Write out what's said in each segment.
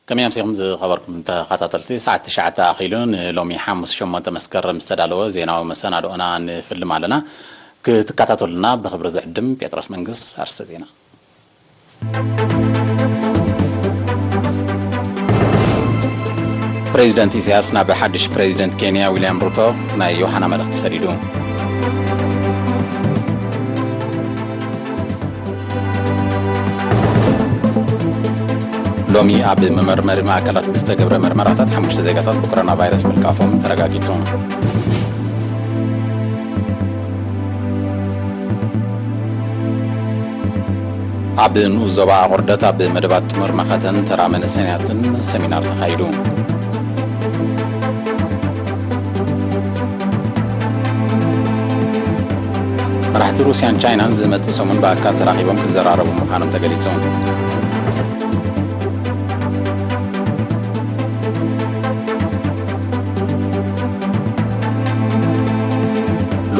ከመይ ኣምሲኹም ዝኸበርኩም ተኸታተልቲ? ሰዓት ትሽዓተ ኣኺሉ ንሎሚ ሓሙስ ሸሞንተ መስከረም ዝተዳለወ ዜናዊ መሰናድኦና ንፍልም ኣለና። ክትከታተሉና ብኽብሪ ዝዕድም ጴጥሮስ መንግስ። ኣርስተ ዜና። ፕሬዚደንት ኢሳያስ ናብ ሓድሽ ፕሬዚደንት ኬንያ ዊልያም ሩቶ ናይ ዮሃና መልእኽቲ ሰዲዱ። ሎሚ ኣብ መመርመሪ ማእከላት ብዝተገብረ መርመራታት ሓሙሽተ ዜጋታት ብኮሮና ቫይረስ ምልካፎም ተረጋጊጹ። ኣብ ንኡስ ዞባ ኣቑርደት ኣብ መደባት ጥሙር መኸተን ተራ መንእሰያትን ሰሚናር ተኻይዱ። መራሕቲ ሩስያን ቻይናን ዝመጽእ ሰሙን ብኣካል ተራኺቦም ክዘራረቡ ምዃኖም ተገሊጹ።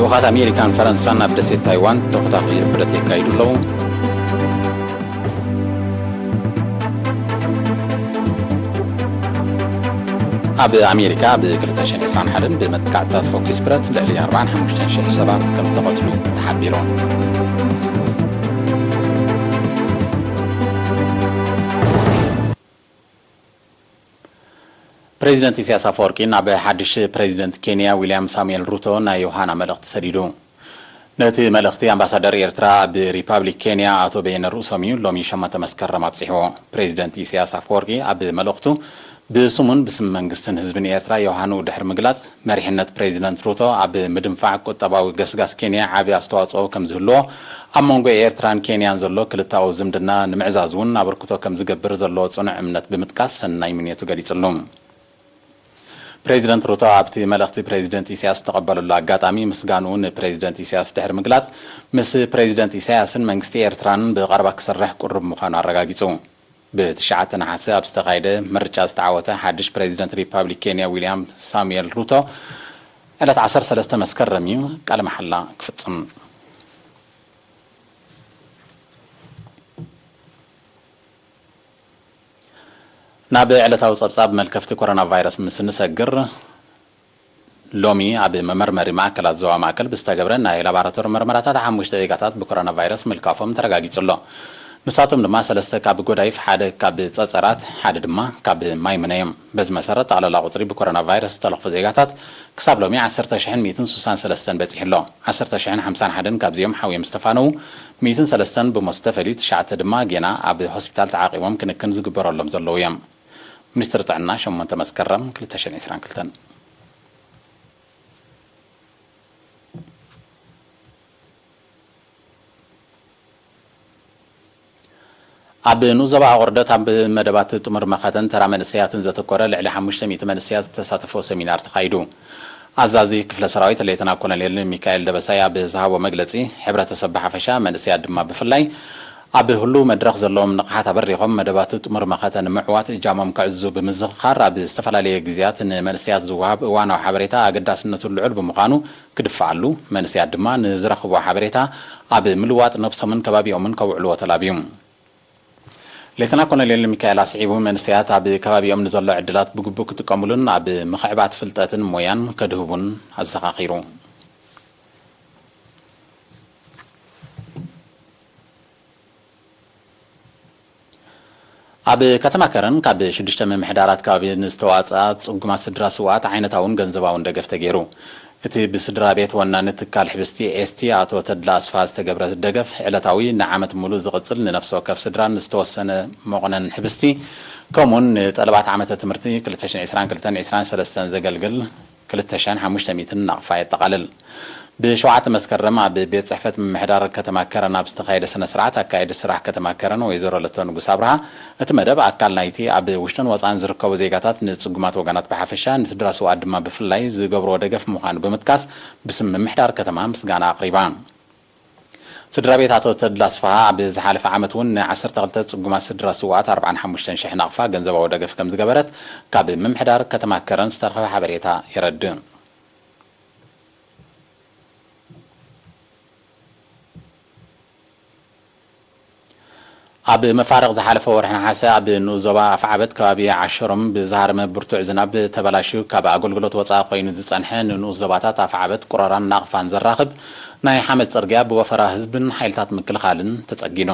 ልኡኻት ኣሜሪካን ፈረንሳን ኣብ ደሴት ታይዋን ተኹታኹ ዑደት የካይዱ ኣለዉ። ኣብ ኣሜሪካ ብ ክልተ ሽሕን ዕስራን ሓደን ብመጥቃዕትታት ፎኪስ ብረት ልዕሊ ኣርባዓን ሓሙሽተን ሽሕ ሰባት ከም ተቐትሉ ተሓቢሩ። ፕሬዚደንት ኢሳያስ ኣፈወርቂ ናብ ሓድሽ ፕሬዚደንት ኬንያ ዊልያም ሳሙኤል ሩቶ ናይ ዮሃና መልእኽቲ ሰዲዱ። ነቲ መልእኽቲ ኣምባሳደር ኤርትራ ኣብ ሪፓብሊክ ኬንያ ኣቶ በየነ ርእሶም እዩ ሎሚ ሸሞንተ መስከረም ኣብጺሕዎ። ፕሬዚደንት ኢሳያስ ኣፈወርቂ ኣብ መልእኽቱ ብስሙን ብስም መንግስትን ህዝብን ኤርትራ ዮሃንኡ ድሕሪ ምግላጽ፣ መሪሕነት ፕሬዚደንት ሩቶ ኣብ ምድንፋዕ ቁጠባዊ ገስጋስ ኬንያ ዓቢ ኣስተዋጽኦ ከም ዝህልዎ፣ ኣብ መንጎ ኤርትራን ኬንያን ዘሎ ክልተኣዊ ዝምድና ንምዕዛዝ እውን ኣበርክቶ ከም ዝገብር ዘለዎ ጽኑዕ እምነት ብምጥቃስ ሰናይ ምንዮቱ ገሊጹሉ። ፕሬዚደንት ሩቶ ኣብቲ መልእኽቲ ፕሬዚደንት ኢሳያስ ዝተቐበለሉ ኣጋጣሚ ምስጋንኡ ንፕሬዚደንት ኢሳያስ ድሕሪ ምግላጽ፣ ምስ ፕሬዚደንት ኢሳያስን መንግስቲ ኤርትራን ብቐረባ ክሰርሕ ቅሩብ ምዃኑ ኣረጋጊጹ። ብትሽዓተ ነሓሰ ኣብ ዝተኻየደ ምርጫ ዝተዓወተ ሓድሽ ፕሬዚደንት ሪፓብሊክ ኬንያ ዊልያም ሳሙኤል ሩቶ ዕለት ዓሰርተ ሰለስተ መስከረም እዩ ቃለ መሓላ ክፍጽም። ናብ ዕለታዊ ጸብጻብ መልከፍቲ ኮሮና ቫይረስ ምስ እንሰግር፣ ሎሚ ኣብ መመርመሪ ማእከላት ዞባ ማእከል ብዝተገብረ ናይ ላቦራቶሪ መርመራታት ሓሙሽተ ዜጋታት ብኮሮና ቫይረስ ምልካፎም ተረጋጊጹ ኣሎ። ንሳቶም ድማ ሰለስተ ካብ ጎዳይፍ፣ ሓደ ካብ ጸጸራት፣ ሓደ ድማ ካብ ማይምነ እዮም። በዚ መሰረት ጠቕላላ ቁጽሪ ብኮሮና ቫይረስ ዝተለኽፉ ዜጋታት ክሳብ ሎሚ ዓሰርተ ሽሕን ሚእትን ስሳን ሰለስተን በጺሑ ኣሎ። ዓሰርተ ሽሕን ሓምሳን ሓደን ካብዚኦም ሓውዮም ዝተፋነዉ፣ ሚእትን ሰለስተን ብሞት ዝተፈልዩ፣ ትሽዓተ ድማ ጌና ኣብ ሆስፒታል ተዓቂቦም ክንክን ዝግበረሎም ዘለዉ እዮም። ሚኒስትሪ ጥዕና ሸሞንተ መስከረም ክልተ ሽሕን ዕስራን ክልተን። ኣብ ንኡስ ዞባ ኣቑርደት ኣብ መደባት ጥሙር መኸተን ተራ መንእሰያትን ዘተኮረ ልዕሊ ሓሙሽተ ሚእቲ መንእሰያት ዝተሳተፎ ሰሚናር ተኻይዱ። ኣዛዚ ክፍለ ሰራዊት ሌተና ኮሎኔል ሚካኤል ደበሳይ ኣብ ዝሃቦ መግለጺ፣ ሕብረተሰብ ብሓፈሻ መንእሰያት ድማ ብፍላይ ኣብ ህሉው መድረኽ ዘለዎም ንቕሓት ኣበሪኾም መደባት ጥሙር መኸተ ንምዕዋት እጃሞም ከዕዝዙ ብምዝኽኻር፣ ኣብ ዝተፈላለየ ግዜያት ንመንእሰያት ዝወሃብ እዋናዊ ሓበሬታ ኣገዳስነቱ ልዑል ብምዃኑ ክድፋኣሉ፣ መንእሰያት ድማ ንዝረኽብዎ ሓበሬታ ኣብ ምልዋጥ ነብሶምን ከባቢኦምን ከውዕልዎ ተላብዩ። ሌተና ኮሎኔል ሚካኤል ኣስዒቡ፣ መንእሰያት ኣብ ከባቢኦም ንዘሎ ዕድላት ብግቡእ ክጥቀሙሉን ኣብ ምኽዕባት ፍልጠትን ሞያን ከድህቡን ኣዘኻኺሩ። ኣብ ከተማ ከረን ካብ ሽዱሽተ ምምሕዳራት ከባቢ ንዝተዋፅኣ ፅጉማት ስድራ ስውኣት ዓይነታውን ገንዘባውን ደገፍ ተገይሩ። እቲ ብስድራ ቤት ወናኒ ትካል ሕብስቲ ኤስቲ ኣቶ ተድላ ኣስፋ ዝተገብረ ደገፍ ዕለታዊ ንዓመት ሙሉእ ዝቕፅል ንነፍሲ ወከፍ ስድራን ዝተወሰነ መቑነን ሕብስቲ ከምኡውን ንጠለባት ዓመተ ትምህርቲ ክልተ ሽሕን ዕስራን ክልተን ዕስራን ሰለስተን ዘገልግል ክልተ ሽሕን ሓሙሽተ ሚእትን ናቕፋ የጠቓልል። ብሸውዓተ መስከረም ኣብ ቤት ጽሕፈት ምምሕዳር ከተማ ከረን ኣብ ዝተኻየደ ስነ ስርዓት ኣካየዲ ስራሕ ከተማ ከረን ወይዘሮ ለቶ ንጉስ ኣብርሃ፣ እቲ መደብ ኣካል ናይቲ ኣብ ውሽጥን ወጻእን ዝርከቡ ዜጋታት ንጽጉማት ወገናት ብሓፈሻ ንስድራ ስውኣት ድማ ብፍላይ ዝገብርዎ ደገፍ ምዃኑ ብምጥቃስ ብስም ምምሕዳር ከተማ ምስጋና ኣቕሪባ። ስድራ ቤት ኣቶ ተድላ ኣስፍሃ ኣብ ዝሓለፈ ዓመት እውን ን ዓሰርተ ክልተ ጽጉማት ስድራ ስውኣት ኣርባዓን ሓሙሽተን ሽሕ ናቕፋ ገንዘባዊ ደገፍ ከም ዝገበረት ካብ ምምሕዳር ከተማ ከረን ዝተረኸበ ሓበሬታ የረድእ። ኣብ መፋርቕ ዝሓለፈ ወርሒ ነሓሰ ኣብ ንኡስ ዞባ ኣፍዓበት ከባቢ ዓሸሮም ብዝሃረመ ብርቱዕ ዝናብ ተበላሽዩ ካብ ኣገልግሎት ወፃኢ ኮይኑ ዝፀንሐ ንንኡስ ዞባታት ኣፍዓበት፣ ቁረራን ናቕፋን ዘራኽብ ናይ ሓመድ ፅርግያ ብወፈራ ህዝብን ሓይልታት ምክልኻልን ተፀጊኑ።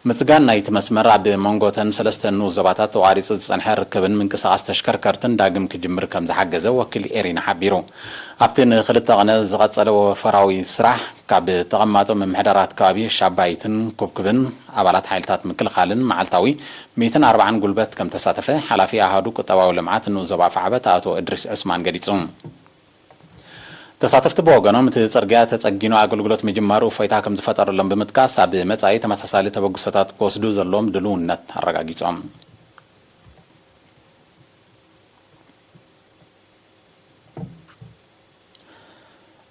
ምፅጋን ናይቲ መስመር ኣብ መንጎ እተን ሰለስተ ንኡስ ዞባታት ተቋሪፁ ዝፀንሐ ርክብን ምንቅስቓስ ተሽከርከርትን ዳግም ክጅምር ከም ዝሓገዘ ወኪል ኤሪና ሓቢሩ። ኣብቲ ንክልተ ቐነ ዝቐጸለ ወፈራዊ ስራሕ ካብ ተቐማጦ ምምሕዳራት ከባቢ ሻባይትን ኩብኩብን ኣባላት ሓይልታት ምክልኻልን መዓልታዊ ሚእትን ኣርባዓን ጉልበት ከም ተሳተፈ ሓላፊ ኣሃዱ ቁጠባዊ ልምዓት ንኡስ ዞባ ኣፍዓበት ኣቶ እድሪስ ዑስማን ገሊጹ። ተሳተፍቲ ብወገኖም፣ እቲ ጽርግያ ተጸጊኑ ኣገልግሎት ምጅማሩ እፎይታ ከም ዝፈጠረሎም ብምጥቃስ፣ ኣብ መጻኢ ተመሳሳሊ ተበግሶታት ክወስዱ ዘለዎም ድልውነት ኣረጋጊጾም።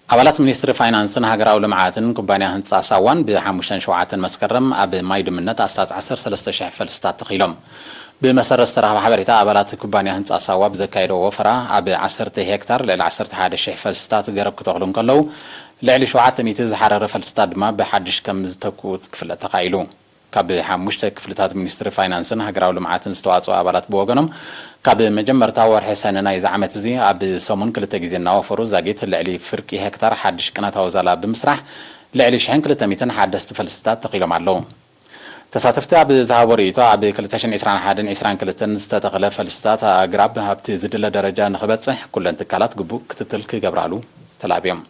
ኣባላት ሚኒስትሪ ፋይናንስን ሃገራዊ ልምዓትን ኩባንያ ህንጻ ሳዋን ብሓሙሽተን ሸውዓተን መስከረም ኣብ ማይ ድምነት ኣስታት ዓሰርተ ሰለስተ ሽሕ ፈልስታት ተኺሎም። ብመሰረት ዝተረኽበ ሓበሬታ፣ ኣባላት ኩባንያ ህንጻ ሳዋ ብዘካየዶ ወፈራ ኣብ ዓሰርተ ሄክታር ልዕሊ ዓሰርተ ሓደ ሽሕ ፈልስታት ገረብ ክተኽሉ እንከለዉ፣ ልዕሊ ሸውዓተ ሚእቲ ዝሓረረ ፈልስታት ድማ ብሓድሽ ከም ዝተክኡ ክፍለጥ ተኻኢሉ። ካብ ሓሙሽተ ክፍልታት ሚኒስትሪ ፋይናንስን ሃገራዊ ልምዓትን ዝተዋጽኡ ኣባላት ብወገኖም፣ ካብ መጀመርታ ወርሒ ሰነ ናይዚ ዓመት እዚ ኣብ ሰሙን ክልተ ግዜ እናወፈሩ ዛጊት ልዕሊ ፍርቂ ሄክታር ሓድሽ ቅነታዊ ዛላ ብምስራሕ ልዕሊ ሽሕን ክልተ ሚእትን ሓደስቲ ፈልስታት ተኺሎም ኣለዉ። ተሳተፍቲ ኣብ ዝሃቦ ርእይቶ፣ ኣብ ክልተ ሽሕን ዕስራን ሓደን ዕስራን ክልተን ዝተተኽለ ፈልስታት ኣግራብ ኣብቲ ዝድለ ደረጃ ንኽበጽሕ ኩለን ትካላት ግቡእ ክትትል ክገብራሉ ተላብዮም።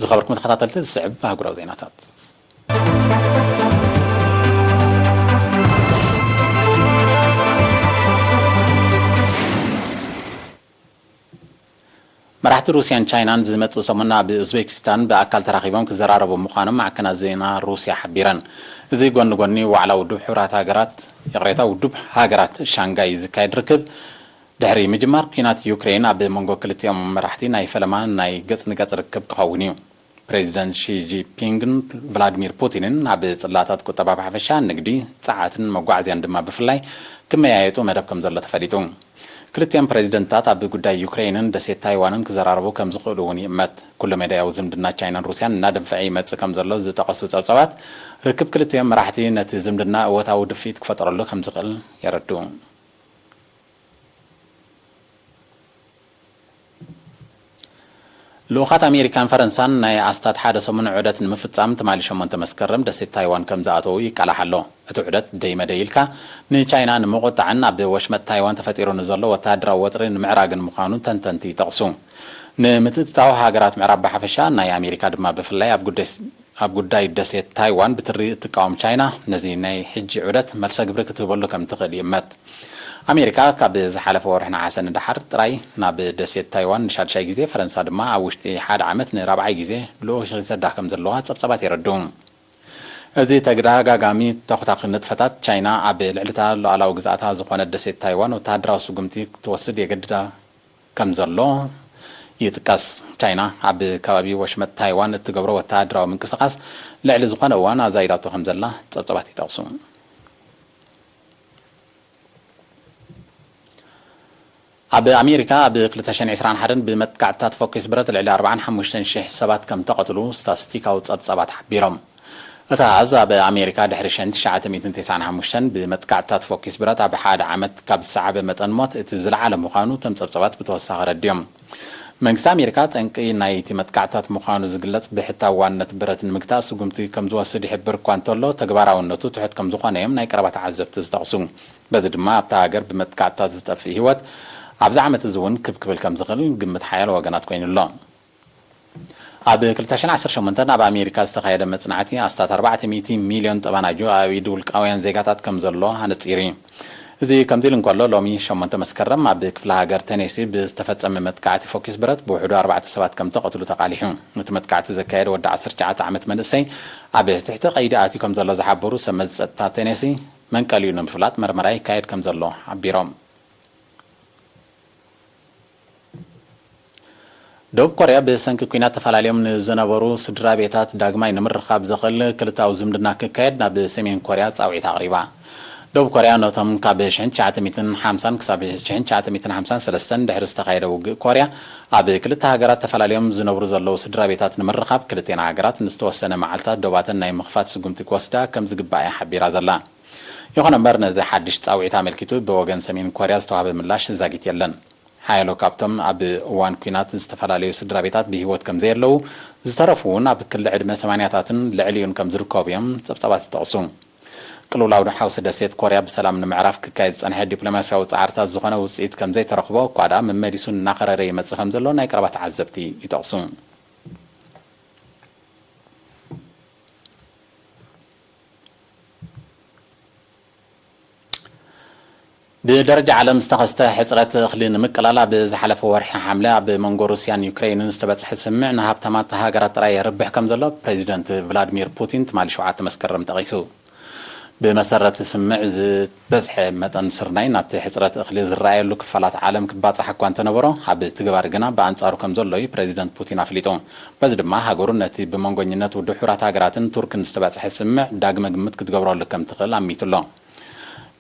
ዝኸበርኩም ተኸታተልቲ፣ ዝስዕብ ኣህጉራዊ ዜናታት። መራሕቲ ሩስያን ቻይናን ዝመጽእ ሰሙን ኣብ ኡዝቤኪስታን ብኣካል ተራኺቦም ክዘራረቡ ምዃኖም ማዕከናት ዜና ሩስያ ሓቢረን። እዚ ጎኒ ጎኒ ዋዕላ ውድብ ሕቡራት ሃገራት፣ ይቕሬታ፣ ውድብ ሃገራት ሻንጋይ ዝካየድ ርክብ ድሕሪ ምጅማር፣ ኲናት ዩክሬን ኣብ መንጎ ክልቲኦም መራሕቲ ናይ ፈለማ ናይ ገጽ ንገጽ ርክብ ክኸውን እዩ። ፕሬዚደንት ሺ ጂንፒንግን ቭላድሚር ፑቲንን ኣብ ጽላታት ቁጠባ ብሓፈሻ፣ ንግዲ፣ ጸዓትን መጓዓዝያን ድማ ብፍላይ ክመያየጡ መደብ ከም ዘሎ ተፈሊጡ። ክልቲኦም ፕሬዚደንትታት ኣብ ጉዳይ ዩክሬንን ደሴት ታይዋንን ክዘራረቡ ከም ዝኽእሉ እውን ይእመት። ኩለ መዳያዊ ዝምድና ቻይናን ሩስያን እናደንፈዐ ይመጽእ ከም ዘሎ ዝጠቐሱ ጸብጻባት፣ ርክብ ክልቲኦም መራሕቲ ነቲ ዝምድና እወታዊ ድፍኢት ክፈጥረሉ ከም ዝኽእል የረድኡ። ልኡኻት ኣሜሪካን ፈረንሳን ናይ ኣስታት ሓደ ሰሙን ዑደት ንምፍጻም ትማሊ ሸሞንተ መስከረም ደሴት ታይዋን ከም ዝኣተዉ ይቃላሕ ኣሎ። እቲ ዑደት ደይ መደይ ኢልካ ንቻይና ንምቑጣዕን ኣብ ወሽመጥ ታይዋን ተፈጢሩ ንዘሎ ወተሃደራዊ ወጥሪ ንምዕራግን ምዃኑ ተንተንቲ ይጠቕሱ። ንምትእትታው ሃገራት ምዕራብ ብሓፈሻ፣ ናይ ኣሜሪካ ድማ ብፍላይ ኣብ ጉዳይ ኣብ ጉዳይ ደሴት ታይዋን ብትሪ እትቃወም ቻይና፣ ነዚ ናይ ሕጂ ዑደት መልሰ ግብሪ ክትህበሉ ከም ትኽእል ይእመት። ኣሜሪካ ካብ ዝሓለፈ ወርሒ ነሓሰ ንደሓር ጥራይ ናብ ደሴት ታይዋን ንሻድሻይ ግዜ፣ ፈረንሳ ድማ ኣብ ውሽጢ ሓደ ዓመት ንራብዓይ ግዜ ልኡኽ ይሰዳ ከም ዘለዋ ጸብጻባት የረድኡ። እዚ ተደጋጋሚ ተኹታኺ ንጥፈታት፣ ቻይና ኣብ ልዕሊታ ሉዓላዊ ግዝኣታ ዝኾነት ደሴት ታይዋን ወተሃደራዊ ስጉምቲ ክትወስድ የገድዳ ከም ዘሎ ይጥቀስ። ቻይና ኣብ ከባቢ ወሽመጥ ታይዋን እትገብሮ ወተሃደራዊ ምንቅስቓስ ልዕሊ ዝኾነ እዋን ኣዛይዳቶ ከም ዘላ ጸብጻባት ይጠቕሱ። ኣብ ኣሜሪካ ኣብ ክልተ ሽሕን ዕስራን ሓደን ብመጥቃዕትታት ፎኪስ ብረት ልዕሊ ኣርባዓን ሓሙሽተን ሽሕ ሰባት ከም ተቐትሉ ስታስቲካዊ ጸብጻባት ሓቢሮም። እቲ ኣሃዝ ኣብ ኣሜሪካ ድሕሪ ሸንዲ ትሽዓተ ሚእትን ተስዓን ሓሙሽተን ብመጥቃዕትታት ፎኪስ ብረት ኣብ ሓደ ዓመት ካብ ዝሰዓበ መጠን ሞት እቲ ዝለዓለ ምዃኑ እቶም ጸብጻባት ብተወሳኺ ኣረዲኦም። መንግስቲ ኣሜሪካ፣ ጠንቂ ናይቲ መጥቃዕትታት ምዃኑ ዝግለጽ ብሕታውነት ብረት ንምግታእ ስጉምቲ ከም ዝወስድ ይሕብር እኳ እንተሎ፣ ተግባራውነቱ ትሑት ከም ዝኾነ እዮም ናይ ቀረባ ተዓዘብቲ ዝጠቕሱ። በዚ ድማ ኣብታ ሃገር ብመጥቃዕትታት ዝጠፍእ ህይወት ኣብዚ ዓመት እዚ እውን ክብ ክብል ከም ዝኽእል ግምት ሓያሎ ወገናት ኮይኑ ኣሎ። ኣብ ክልተ ሽሕን ዓሰርተ ሸሞንተን ኣብ ኣሜሪካ ዝተኻየደ መጽናዕቲ፣ ኣስታት ኣርባዕተ ሚእቲ ሚልዮን ጠባናጆ ኣብ ኢድ ውልቃውያን ዜጋታት ከም ዘሎ ኣነጺሩ እዩ። እዚ ከምዚ ኢሉ እንከሎ፣ ሎሚ ሸሞንተ መስከረም ኣብ ክፍለ ሃገር ቴኔሲ ብዝተፈጸመ መጥቃዕቲ ፎኪስ ብረት ብውሕዱ ኣርባዕተ ሰባት ከም ተቐትሉ ተቓሊሑ። እቲ መጥቃዕቲ ዘካየደ ወዲ ዓሰርተ ትሽዓተ ዓመት መንእሰይ፣ ኣብ ትሕቲ ቀይዲ ኣትዩ ከም ዘሎ ዝሓበሩ ሰብ መዚ ጸጥታ ቴኔሲ፣ መንቀሊኡ ንምፍላጥ መርመራ ይካየድ ከም ዘሎ ሓቢሮም። ደቡብ ኮርያ ብሰንኪ ኲናት ተፈላለዮም ንዝነበሩ ስድራ ቤታት ዳግማይ ንምርኻብ ዘኽእል ክልታዊ ዝምድና ክካየድ ናብ ሰሜን ኮርያ ጻውዒት ኣቕሪባ። ደቡብ ኮርያ ነቶም ካብ ሽሕን ትሽዓተ ሚእትን ሓምሳን ክሳብ ሽሕን ትሽዓተ ሚእትን ሓምሳን ሰለስተን ድሕሪ ዝተኻየደ ውግእ ኮርያ ኣብ ክልተ ሃገራት ተፈላለዮም ዝነብሩ ዘለዉ ስድራ ቤታት ንምርኻብ ክልቴና ሃገራት ንዝተወሰነ መዓልታት ዶባተን ናይ ምኽፋት ስጉምቲ ክወስዳ ከም ዝግባእ እያ ሓቢራ ዘላ። ይኹን እምበር ነዚ ሓድሽ ጻውዒት ኣመልኪቱ ብወገን ሰሜን ኮርያ ዝተዋህበ ምላሽ ዛጊት የለን። ሓያሎ ካብቶም ኣብ እዋን ኲናት ዝተፈላለዩ ስድራ ቤታት ብህይወት ከም ዘየለዉ፣ ዝተረፉ እውን ኣብ ክሊ ዕድመ ሰማንያታትን ልዕሊኡን ከም ዝርከቡ እዮም ጸብጻባት ዝጠቕሱ። ቅልውላው ሓውሲ ደሴት ኮርያ ብሰላም ንምዕራፍ ክካየድ ዝጸንሐ ዲፕሎማስያዊ ጻዕርታት ዝኾነ ውጽኢት ከም ዘይተረኽቦ እኳ ደኣ መመሊሱ እናኸረረ ይመጽእ ከም ዘሎ ናይ ቀረባ ተዓዘብቲ ይጠቕሱ። ብደረጃ ዓለም ዝተኸስተ ሕጽረት እኽሊ ንምቅላል ኣብ ዝሓለፈ ወርሒ ሓምለ ኣብ መንጎ ሩስያን ዩክሬንን ዝተበጽሐ ስምምዕ ንሃብታማት ሃገራት ጥራይ የርብሕ ከም ዘሎ ፕሬዚደንት ቭላድሚር ፑቲን ትማሊ ሸውዓተ መስከረም ጠቒሱ። ብመሰረት ስምምዕ ዝበጽሐ መጠን ስርናይ ናብቲ ሕጽረት እኽሊ ዝረኣየሉ ክፋላት ዓለም ክባጻሕ እኳ እንተነበሮ፣ ኣብ ትግባር ግና ብኣንጻሩ ከም ዘሎ እዩ ፕሬዚደንት ፑቲን ኣፍሊጡ። በዚ ድማ ሃገሩ ነቲ ብመንጎኝነት ውድብ ሕቡራት ሃገራትን ቱርክን ዝተበጽሐ ስምምዕ ዳግመ ግምት ክትገብረሉ ከም ትኽእል ኣሚቱ ኣሎ።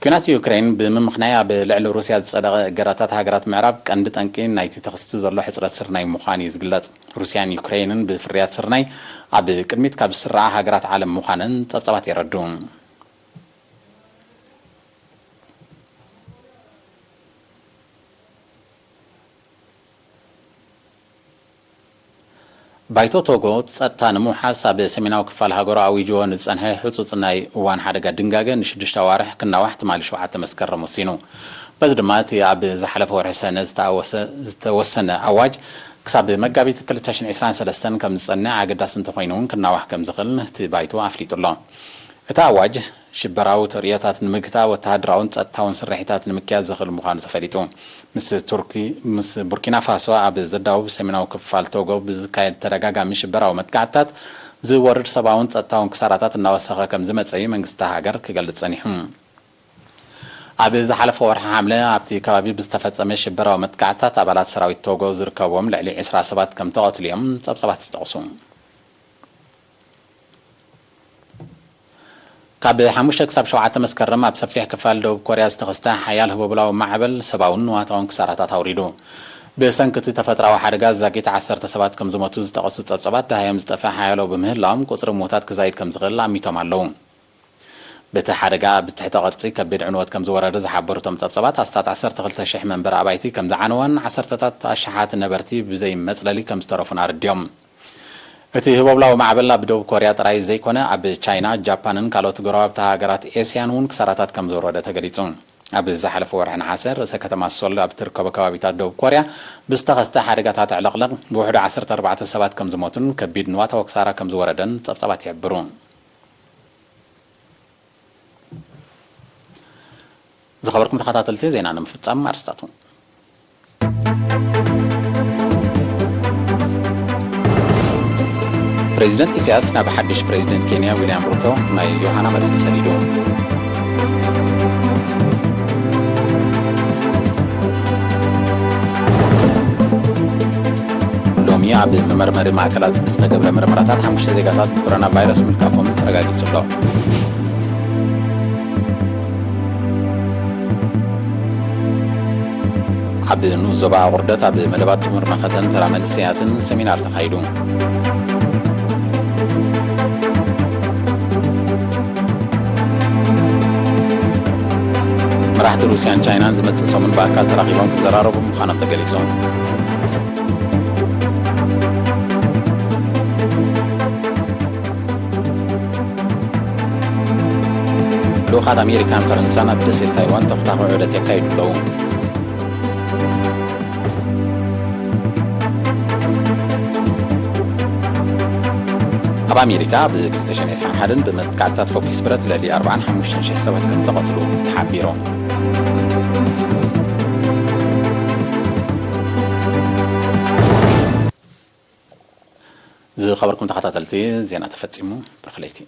ኲናት ዩክሬን ብምምኽናይ ኣብ ልዕሊ ሩስያ ዝጸደቐ እገዳታት ሃገራት ምዕራብ ቀንዲ ጠንቂ ናይቲ ተኸሲቱ ዘሎ ሕጽረት ስርናይ ምዃኑ እዩ ዝግለጽ። ሩስያን ዩክሬንን ብፍርያት ስርናይ ኣብ ቅድሚት ካብ ዝስርዓ ሃገራት ዓለም ምዃነን ጸብጻባት የረድኡ። ባይቶ ቶጎ ጸጥታ ንምውሓስ ኣብ ሰሜናዊ ክፋል ሃገሩ ኣዊጅዎ ንዝጸንሐ ህጹጽ ናይ እዋን ሓደጋ ድንጋገ ንሽዱሽተ ኣዋርሕ ክናዋሕ ትማሊ ሸውዓተ መስከረም ወሲኑ። በዚ ድማ እቲ ኣብ ዝሓለፈ ወርሒ ሰነ ዝተኣወሰ ዝተወሰነ ኣዋጅ ክሳብ መጋቢት ክልተ ሽሕን ዕስራን ሰለስተን ከም ዝጸንዕ ኣገዳሲ እንተኾይኑ እውን ክናዋሕ ከም ዝኽእል እቲ ባይቶ ኣፍሊጡ ኣሎ። እቲ ኣዋጅ ሽበራዊ ተርእዮታት ንምግታእ ወተሃደራውን ጸጥታውን ስርሒታት ንምክያድ ዘኽእል ምዃኑ ተፈሊጡ። ምስ ቱርኪ ምስ ቡርኪና ፋሶ ኣብ ዘዳውብ ሰሜናዊ ክፋል ቶጎ ብዝካየድ ተደጋጋሚ ሽበራዊ መጥቃዕትታት ዝወርድ ሰብኣውን ጸጥታውን ክሳራታት እናወሰኸ ከም ዝመጸ እዩ መንግስቲ ሃገር ክገልጽ ጸኒሑ። ኣብ ዝሓለፈ ወርሒ ሓምለ ኣብቲ ከባቢ ብዝተፈጸመ ሽበራዊ መጥቃዕትታት ኣባላት ሰራዊት ቶጎ ዝርከብዎም ልዕሊ ዕስራ ሰባት ከም ተቐትሉ እዮም ጸብጻባት ዝጠቕሱ። ካብ ሓሙሽተ ክሳብ ሸውዓተ መስከረም ኣብ ሰፊሕ ክፋል ደቡብ ኮርያ ዝተኸስተ ሓያል ህቦብላዊ ማዕበል ሰብኣውን ንዋታውን ክሳራታት ኣውሪዱ። ብሰንኪ እቲ ተፈጥራዊ ሓደጋ ዛጊት ዓሰርተ ሰባት ከም ዝሞቱ ዝጠቐሱ ጸብጻባት ደሃዮም ዝጠፍእ ሓያሎ ብምህላዎም ቁጽሪ ምዉታት ክዛይድ ከም ዝኽእል ኣሚቶም ኣለዉ። በቲ ሓደጋ ብትሕተ ቅርጺ ከቢድ ዕንወት ከም ዝወረደ ዝሓበሩ እቶም ጸብጻባት ኣስታት ዓሰርተ ክልተ ሽሕ መንበሪ ኣባይቲ ከም ዝዓነወን ዓሰርተታት ኣሽሓት ነበርቲ ብዘይ መጽለሊ ከም ዝተረፉን ኣረዲኦም። እቲ ህቦብላዊ ማዕበል ኣብ ደቡብ ኮርያ ጥራይ ዘይኮነ ኣብ ቻይና፣ ጃፓንን ካልኦት ጎረባብቲ ሃገራት ኤስያን እውን ክሳራታት ከም ዘውረደ ተገሊጹ። ኣብ ዝሓለፈ ወርሒ ነሓሰ ርእሰ ከተማ ሶል ኣብ ትርከቦ ከባቢታት ደቡብ ኮርያ ብዝተኸስተ ሓደጋታት ዕልቕልቕ ብውሕዱ ዓሰርተ ኣርባዕተ ሰባት ከም ዝሞቱን ከቢድ ንዋታዊ ክሳራ ከም ዝወረደን ጸብጻባት ይሕብሩ። ዝኸበርኩም ተኸታተልቲ ዜና ንምፍጻም ኣርስታቱ። ፕሬዚደንት ኢሳያስ ናብ ሓድሽ ፕሬዚደንት ኬንያ ዊልያም ሩቶ ናይ ዮሃና መልእኽቲ ሰዲዱ። ሎሚ ኣብ መመርመሪ ማእከላት ብዝተገብረ መርመራታት ሓሙሽተ ዜጋታት ብኮሮና ቫይረስ ምልካፎም ተረጋጊጹ ኣሎ። ኣብ ንኡስ ዞባ ኣቑርደት ኣብ መደባት ጥሙር መኸተን ተራ መንእሰያትን ሰሚናር ተኻይዱ። መራሕቲ ሩስያን ቻይናን ዝመጽእ ሰሙን ብኣካል ተራኺቦም ክዘራረቡ ምዃኖም ተገሊጹ። ልኡኻት ኣሜሪካን ፈረንሳን ኣብ ደሴት ታይዋን ተኽታኺ ዑደት የካይዱ ኣለዉ። ኣብ ኣሜሪካ ብ ክልተ ሽሕን ዕስራን ሓደን ብመጥቃዕትታት ፈኲስ ብረት ልዕሊ ኣርባዓን ሓሙሽተን ሽሕ ሰባት ከም ተቐትሉ ተሓቢሩ። ዝኸበርኩም ተኸታተልቲ፣ ዜና ተፈጺሙ። ብርኽለይቲ።